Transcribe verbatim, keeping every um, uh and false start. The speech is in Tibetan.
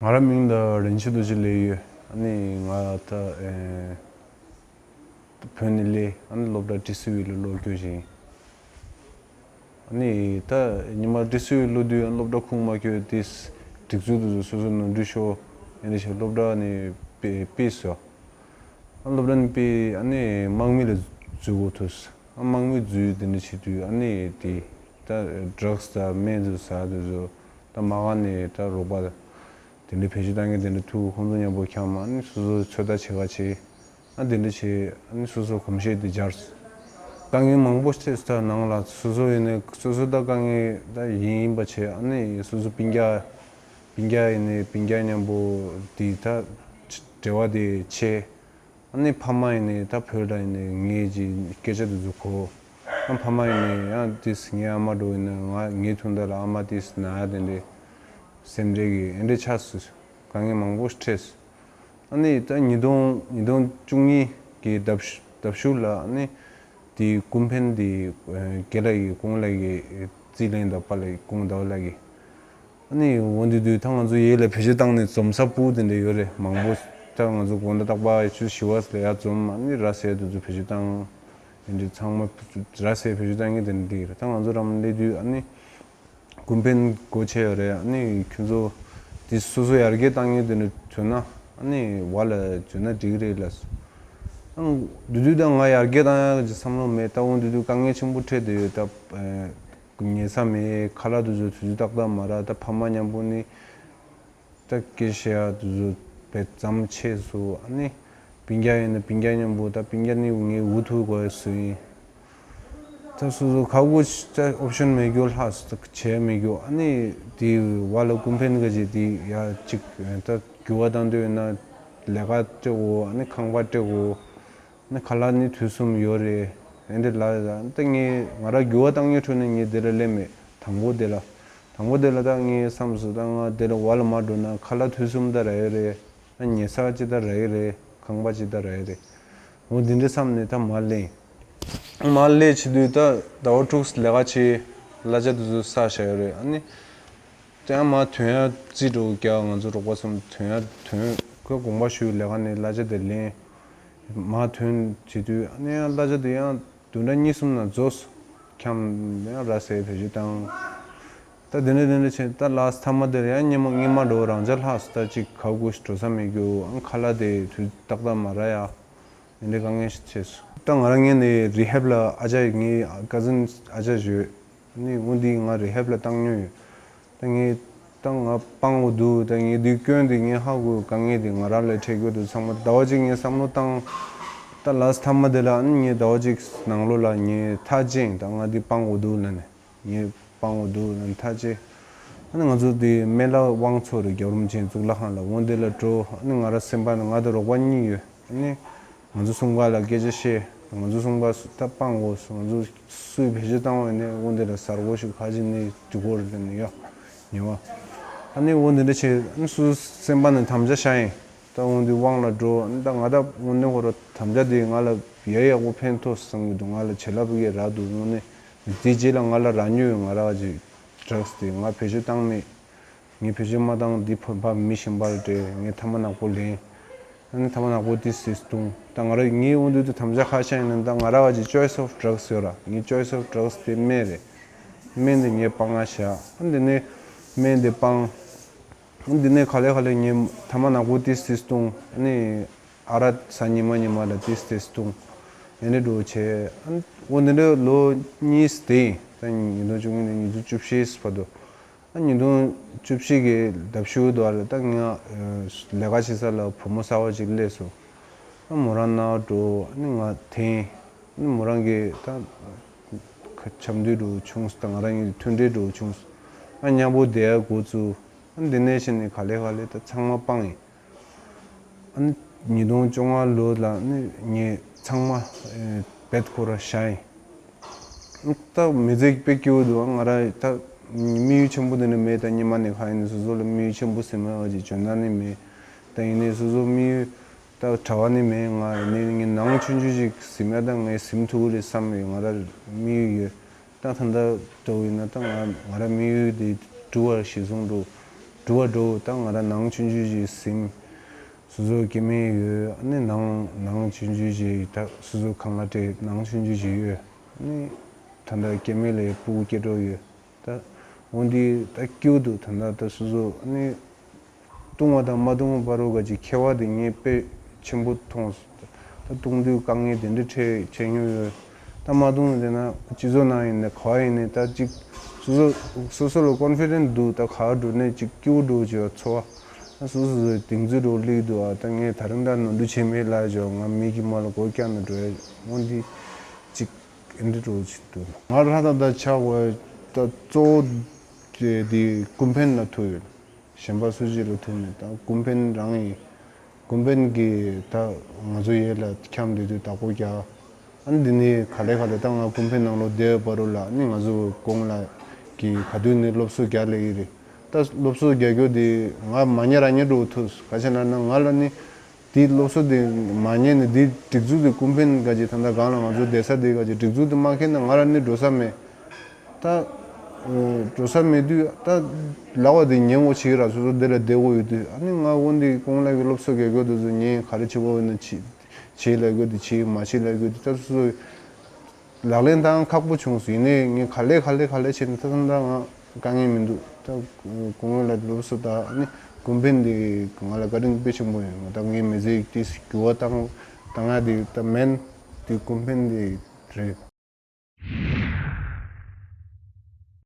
ང་རང་མིང་ལ་རིན་ཆེན་རྡོ་རྗེ་ལབ་ཡོད། ཨ་ནི་ང་ད་ཨེ་བོད་ནས་སླེབས། ཨ་ནི་སློབ་གྲྭ་ཊི་སི་ཝི་ལ་སློབ་རྒྱུ་ཞིག་ཡིན། ཨ་ནི་ད་ཉི་མ་ཊི་སི་ཝི་སློབ་དུས་སློབ་གྲྭ་ཁུངས་མ་འཁྱོལ་དུས་སྒྲིག་འཛུགས་དེ་ཚོ་སོ་སོ་ནོར་འཁྲུལ་ཤོར། ཨ་ནི་ཞིག་སློབ་གྲྭ་ནས་ཕུད་ཕུད་སོང་། ཨ་སློབ་གྲྭ་ནས་ཕུད། ཨ་ནི་དམག་མི་ལ་འཛུལ་དགོས་ཐུག་སོང་། ཨ་དམག་མི་འཛུལ་དེ་འདྲ་བྱེད་དུས་ཨ་ནི་དེ་ད་ཌྲག་སི་དང་སྨན་དེ་ཟ་དེ་ཚོ་ད་མ་ག་ནས་ད་རོགས་པ་དེ་འདྲ་བེད་སྤྱོད་བཏང་མཁན་དེ་འདྲ་ཐུག་ཁོང་ཚོ་མཉམ་པོ་འཁྱམས། ཨ་ནི་སོ་སོ་ཚོད་ལྟ་བྱེད་ག་བྱེད། ཨ་དེ་འདྲ་བྱེད། ཨ་ནི་སོ་སོ་གོམས་གཤིས་དེ་འབྱར། དཀའ་ངལ་མང་པོ་འཕྲད་སོང་། ད་ནང་ལ་སོ་སོ་ཡིན་ནའི་སོ་སོ་ད་དཀའ་ངལ་ད་ཡིན་ཡིན་པ་བྱེད། ཨ་ནི་སོ་སོ་སྤུན་ཀྱག་སྤུན་ཀྱག་ཡིན་ནའི་སྤུན་ཀྱག་མཉམ་པོ་དེ་ད་འབྲེལ་བ་དེ་ཆད། ཨ་ནི་ཕ་མ་ཡིན་ནའི་ད་བོད་ལ་ཡིན་ནའི་ངའི་ཅི་སྐད་ཆ་དེ་ཚོ་གོ། ཨ་ཕ་མ་ཡིན་ནའི་ཡང་དེས་ངའི་ཨ་མ་འགྲོ་ཡིན་ན་ང་ངའི་དུས་འདི་ལ་ཨ་མ་དེས་ན་ཡ་དེ་འདྲའི་སེམས་ཁྲལ་གྱི་ཨེ་འདྲའི་ཆགས་སོང་། དཀའ་ངལ་མང་པོ་འཕྲད་སོང་། ཨ་ནི་ད་ཉིས་སྟོང་ཉིས་སྟོང་བཅུ་གཉིས་ཀྱི་ལྡབ་ལྡབ་གཞུག་ལ་ཨ་ནི་དེའི་ཀུན་ཕན་དེ་རྒན་ལགས་ཀྱིས་ཀུན་ལགས་ཀྱིས་རྩིས་ལེན་དང་པ་ལགས་ཀུན་ཟླ་བ་ལགས་ཀྱིས། ཨ་ནི་འོ་འདི་དུས་ད་ང་ཚོ་ཡུལ་ལ་བེད་སྤྱོད་བཏང་ནས་འཛོམས་ས་སྤུ་དེ་འདྲ་ཡོད་རེད། མང་པོ་ད་ང་ཚོ་དགོང་དག་རྟག་པར་ཆུ་ཚོད་བཞི་པ་ལ་ཡར་འཛོམས། ཨ་ནི་ར་བཟི་དེ་ཚོ་བེད་སྤྱོད་བཏང་། དེ་འདྲའི་ཚང་མ་ར་བཟི་བེད་སྤྱོད་བཏང་མཁན་དེ་འདྲ་རེད། ད་ང་ཚོ་རང་སླེབས་དུས་ཨ་ནི་ཀུན་ཕན་སྒོ་ཕྱེ་ཡོད་རེད། ཨ་ནི་ཁྱོད་ཚོ་དེ་སོ་སོ་ཡར་རྒྱས་བཏང་མཁན་དེ་འདྲ་བྱུང་ན་ཨ་ནི་བ་ལ་བྱུང་ན་འགྲིག་རེད་ལབ་སོང་། ད་དེ་དུས་ད་ང་ཡར་རྒྱས་བཏང་ཡག་གི་བསམ་བློ་མེད། ད་འོ་འདི་དུས་དཀའ་ངལ་ཆེན་པོ་འཕྲད་བསྡད་ཡོད། ད་ཉལ་ས་མེད། ཁ་ལག་དེ་ཚོ་དུས་ཚོད་ཏག་ཏག་མ་རག། ད་ཕ་མ་མཉམ་པོ་ནི་ད་སྐད་བཤད་ཡ་དེ་ཚོ་བས་མཚམས་ཆད་སོང་། ཨ་ནི་སྤུན་ཀྱག་ཡིན་ན་སྤུན་ཀྱག་མཉམ་པོ། ད་སྤུན་ཀྱག་ནི་ངའི་འུ་ཐུག་དགོས་སུ་ཡིན། ད་སོ་སོ་ག་གུ་ད་ཨོབ་ཤན་མེད་རྒྱུ་ལྷག་སོང་། ད་བྱས་མེད་རྒྱུ། ཨ་ནི་དེ་བ་ལ་ཀུན་ཕན་ག་ཅིག་དེ་ཡ་གཅིག་ད་འགྱུར་བ་བཏང་འདོད་ཡོད་ན་ལས་ཀ་སྤྲད་དགོས། ཨ་ནི་ཁང་པ་སྤྲད་དགོས། ནི་ཁ་ལག་ནི་དུས་གསུམ་ཡོད་རེད། ཨེ་འདྲ་ལ་ད་ངས་ང་རང་འགྱུར་བ་བཏང་ཉེ་འཕྲོ་ནས་ངས་དེ་ལ་སླེབས་མེད། དང་པོ་དེ་ལ། དང་པོ་དེ་ལ་ད་ངས་བསམ་སོང་། ད་ང་དེ་ལ་བ་ལ་མ་འགྲོ་ན་ཁ་ལག་དུས་གསུམ་ད་རག་གི་རེད། ཨ་ཉལ་ས་ཅི་ད་རག་གི་རེད། ཁང་པ་ཅི་ད་རག་གི་རེད། འོ་འདི་འདྲ་བསམ་ནས་ད་མར་སླེབས། མར་སླེབས་བྱེད་དུས་ད་ཟླ་བ་དྲུག་ལས་ཀ་བྱས། གླ་ཆ་དེ་ཚོ་བསགས་བཞག་ཡོད་རེད། ཨ་ནི། དེ་ཡང་མར་ཐོན་ཡ་རྩིས་འགྲོ་རྒྱག་ང་ཚོ་རོགས་པ་གསུམ་ཐོན་ཡ་ཐོན། ཁོས་དགོངས་པ་ཞུས་ལས་ཀ་ནས་གླ་ཆ་དེ་ལེན། མར་ཐོན་བྱེད་དུས་ཨ་ནི་ཡང་གླ་ཆ་དེ་ཡང་བདུན་ཕྲག་གཉིས་གསུམ་ནང་རྫོགས་སོང་། འཁྱམས་ཡང་ར་བཟི་བེད་སྤྱོད་བཏང་། ད་དེ་འདྲ་དེ་འདྲ་བྱས། ད་ལཱསི་མཐའ་མ་དེར་ཡང་སྔོན་མ་སྔོན་མ་འགྲོ་རང་འཇགས་ལྷག་སོང་། ད་ཅིག་ག་གུ་འགྲོ་ས་མེད་རྒྱུ། ཨང་ཁ་ལག་དེ་དུས་ཏག་ཏག་མ་རག་ཡ། དེ་འདྲའི་དཀའ་ངལ་ཞིག་འཕྲད་སོང་། ད་ང་རང་ངོས་ནས་རི་ཧེབ་ལ་ཨ་ཅག་ངའི་ཀ་ཟིན་ཨ་ཅག་ཡོད། ནི་འོ་འདི་ང་རི་ཧེབ་ལ་བཏང་མྱོང་ཡོད། ད་ངས་ད་ང་སྤང་དགོས་འདུག་ད་ངས་འདི་སྐྱོན་འདི་ངས་ཧ་གོ། དཀའ་ངལ་འདི་ང་རང་ལ་འཕྲད་དགོས་འདུག་བསམ་པ་ཟླ་བ་གཅིག་ངས་བསམ་བློ་བཏང་། ད་ལཱསི་མཐའ་མ་དེ་ལ་ཨ་ནི་ངས་ཟླ་བ་གཅིག་ནང་ལོགས་ལ་ངས་ཐག་བཅད། ད་ང་འདི་སྤང་དགོས་འདུག་ལབ་ནས་ངས་སྤང་དགོས་འདུག་ལབ་ནས་ཐག་བཅད། ཨ་ནི་ང་ཚོ་འདི་སྨན་བླ་དབང་མཚོ་རེད། རྒྱལ་བ་རིན་པོ་ཆེའི་གཙུག་ལག་ཁང་ལ། འོ་འདི་ལ་འགྲོ། ཨ་ནི་ང་རང་སེམས་པ་ནས་ང་དང་རོགས་པ་གཉིས་ཡོད། ཨ་ནི་ང་ཚོ་གསུམ་ཀ་ལ་སྐད་ཆ་བཤད། ང་ཚོ་གསུམ་ཀ་སུ་ད་སྤང་དགོས་སོ། ང་ཚོ་སུས་བེད་སྤྱོད་བཏང་བ་ཡིན་ནའི་འོ་འདི་ལ་གཟར་དགོས་ཤིག་ཁ་ཅིག་ནི་འཇུག་དགོས་རེད་ནི་ཡ་ཉེ་བ། ཨ་ནི་འོ་འདི་འདྲ་བྱས། ཨ་ནི་སུ་སེམས་པ་ནས་དམ་བཅའ་བཞག་ཡིན། ད་འོ་འདི་དབང་ལ་འགྲོ། ཨ་ནི་ད་ང་ད་དངོས་གནས་ཁོ་ར་དམ་བཅའ་དེ་ང་ལ་ཡག་ཡག་པོ་ཕན་ཐོགས་བསམ་གྱི་འདུག་ང་ལ་བྱིན་རླབས་ཡག་རག་འདུག་དངོས་གནས་དེ་རྗེས་ལ་ང་ལ་རག་མྱོང་ཡོད། ང་ར་བ་ཅིག་ཌྲག་སི་དེ་ང་བེད་སྤྱོད་བཏང་མེད། ངས་བེད་སྤྱོད་མ་བཏང་འདི་ཕ་ཕ་མི་གཞན་པ་ལ་སྤྲད། ངས་ཐ་མག་ནག་པོ་ལེན། ཨ་ནི་ཐ་མག་ནག་པོ་དེ་ཟས་བཏུང་། ད་ང་རང་ངའི་འོ་འདི་དུ་དམ་བཅའ་ཁ་ཤས་ཡིན་ན། ད་ང་རང་བ་ཅིག་ཅོའི་སི་ཨོཕ་ཌྲག་སི་ཡོད་ར། ངའི་ཅོའི་སི་ཨོཕ་ཌྲག་སི་དེ་སྨན་རེད། སྨན་དེ་ངས་སྤང་ང་བཞག་ཨ་འདི་ནས་སྨན་དེ་སྤང་། ཨ་འདི་ནས་ག་ལེ་ག་ལེ་ངས་ཐ་མག་ནག་པོ་དེ་ཟས་བཏུང་། ཨ་ནི་ཨ་རག་ཟ་ཉི་མ་ཉི་མ་ལ་དེ་ཟས་བཏུང་། ཨ་ནི་འགྲོ་བྱས། ཨ་འོ་འདི་འདྲ་ལོ་གཉིས་དེ་ཡིན། ད་ཉིས་སྟོང་བཅུ་གཉིས་ནས་ཉིས་སྟོང་བཅུ་བཞི་བར་དུ། ཨ་ཉིས་སྟོང་བཅུ་བཞི་གི་ལྡབ་གཞུག་དུ་ཨ་ལ་ད་ང་ལས་ཀ་བྱེད་ས་ལ་བུ་མོ་གསར་བ་ཅིག་སླེབས་སོང་། ཨ་མོ་རང་ན་འགྲོ། ཨ་ནི་ང་འཐེན། ཨ་ནི་མོ་རང་གི་ད་ཁ་འཆམ་མཐུན་འགྲོ་བྱུང་སོང་། ད་ང་རང་གཉིས་མཐུན་འབྲེལ་འགྲོ་བྱུང་སོང་། ཨ་མཉམ་པོ་བསྡད་ཡ་འགོ་བཙུགས། ཨ་འདི་ནས་བྱས་ནས་ག་ལེ་ག་ལེ་ད་ཚང་མ་སྤངས་ཡིན། ཨ་ནི་ཉིས་སྟོང་བཅོ་ལྔ་ལོ་ལ་ནི་ངས་ཚང་མ་ཨེ་བེད་ཁོ་ར་བཞག་ཡིན། ད་མི་ཚེ་དཔེ་སྐྱིད་པོ་འདུག་ང་རང་ད་དམིགས་ཡུལ་ཆེན་པོ་དེ་ནི་མེད། ད་སྔོན་མ་ནས་ཁ་ཡིན་ནི་སོ་སོ་ལ་དམིགས་ཡུལ་ཆེན་པོ་ཟེར་མ་བ་ཅིག་འཇོན་ཐང་ནི་མེད། ད་ཡིན་ནི་སོ་སོ་དམིགས་ཡུལ་ད་གྲྭ་བ་ནི་མེད། ང་ཡིན་ནི་ངའི་ནང་ཆུང་ཆུང་ཅིག་ཟིན་ཡ་ད་ངས་ཟིན་ཐུབ་ཀྱི་རེད་བསམ་ཡོད། ང་ར་དམིགས་ཡུལ་ཡོད། ད་ད་ལྟ་འགྲོ་ཡིན་ན་ད་ང་ང་ར་དམིགས་ཡུལ་དེ་འགྲུབ་པར་གཞི་བཟུང་འགྲོ། འགྲུལ་བ་འགྲོ། ད་ང་རང་ནང་ཆུང་ཆུང་ཞིག་ཟིན། སོ་སོ་སྐྱེ་དམན་ཡོད། ཨ་ནི་ནང་ནང་ཆུང་ཆུང་ཞིག་ད་སོ་སོ་ཁང་གླ་སྤྲད། ནང་ཆུང་ཆུང་ཞིག་ཡོད། ཨ་ནི་ད་ལྟ་སྐྱེ་དམན་ལ་ཕྲུ་གུ་སྐྱེ་འགྲོ་ཡོད། ད་འོ་འདི་ད་སྐྱིད་པོ་འདུག་ད་ལྟ་ད་སོ་སོ་ཨ་ནི་བཏུང་བ་དང་མ་བཏུང་བ་བར་དུ་ག་ཅིག་ཁྱད་པར་དེ་ངས་དཔེ་ཆེན་པོ་མཐོང་སོང་། ད་བཏུང་དུས་དཀའ་ངལ་དེ་འདྲ་འཕྲད་བྱས་མྱོང་ཡོད། ད་མ་བཏུང་དེ་ན་སྤྱི་ཚོགས་ནང་ཡིན་ནའི་ག་བ་ཡིན་ནའི་ད་ཅིག་སོ་སོ་སོ་སོ་ལ་ཀོན་ཕི་ཌེན་ཊི་འདུག་ད་ག་བ་འགྲོ་ནའི་ཅིག་སྐྱིད་པོ་འགྲོ་བྱས་པ་ཚོར་བ། ད་སོ་སོ་སོ་སོའི་གདེང་ཚོད་འགྲོ་སླེབས་འདུག་ཨ་ད་ངས་ད་རིང་ད་ནོར་འཁྲུལ་བྱས་མེད་ལབ་བྱས་པ། ང་མི་གི་མ་ལ་སྒོ་བཀྱག་ནས་འགྲོ་ཡ་འོ་འདི་ཅིག་ཨེ་འདྲ་འགྲོ་བྱས་འདུག་ང་ལྷ་ད་ད་ཆགས་པ་ད་གཙོ་བོ་དེ་དེ་ཀུན་ཕན་ལ་ཐུག་ཡོད། གཞན་པ་སུ་གཅིག་ལ་ཐུག་མེད། ད་ཀུན་ཕན་རང་ཡིན། ཀུན་ཕན་གྱིས་ད་ང་ཚོ་ཡས་ལ་འཁྱམས་བསྡད་དུས་བདག་པོ་རྒྱག་ཨ་ནི་འདི་ནས་ག་ལེ་ག་ལེ་ད་ང་ཀུན་ཕན་ནང་ལོགས་བསྡད་བར་དུ་ལ་ཨ་ནི་ང་ཚོ་ཀོང་ལགས་ཀྱིས་ག་དུས་ནས་སློབ་གསོ་རྒྱག་ལེ་ཡི་རེད། ད་སློབ་གསོ་རྒྱག་རྒྱུ་དེ་ང་མ་ཉན་རང་ཉན་འགྲོ་ཐུབ། ག་ཅི་ན་ན་ང་ལ་ནི་དེའི་སློབ་གསོ་དེ་མ་ཉན་ནས་དེའི་སྒྲིག་འཛུགས་དེ་ཀུན་ཕན་ག་ཅི་ད་ལྟ་གང་ལ་ང་ཚོ་བསྡད་ས་དེ་ག་ཅི་སྒྲིག་འཛུགས་དེ་མ་འཁེལ་ན་ང་ལ་ནི་འགྲོ་ས་མེད། ད་འགྲོ་ས་མེད་དུས་ད་ལབ་པ་དེ་ཉན་དགོས་བྱེད་ར། སོ་སོ་དེ་ལ་བསྡད་དགོས་ཡོད་དུས་ཨ་ནི་ང་འོ་འདི་ཀོང་ལགས་ཀྱི་སློབ་གསོ་རྒྱག་རྒྱུ་དེ་ཚོ་ངས་ག་རེ་བྱེད་དགོས་ཡོད་ན་བྱེད་བྱེད་ལབ་རྒྱུ་དེ་བྱེད། མ་བྱེད་ལབ་རྒྱུ་དེ་ད་སོ་སོ་ལག་ལེན་བསྟར་ཁག་པོ་བྱུང་སོང་། ཡིན་ནའི་ངས་ག་ལེ་ག་ལེ་ག་ལེ་བྱས་ནས་ད་ཐང་ད་ང་དཀའ་ངལ་མི་འདུག་ད་ཀོང་ལགས་སློབ་གསོ་དང་ཨ་ནི་ཀུན་ཕན་དེ་ང་ལ་བཀའ་དྲིན་དཔེ་ཆེན་པོ་ཡོད། ད་ངའི་མི་ཚེ་དེ་འགྱུར་བ་བཏང་བཏང་ཡ་དེ་ད་མེན་དེ་ཀུན་ཕན་དེ་རེད།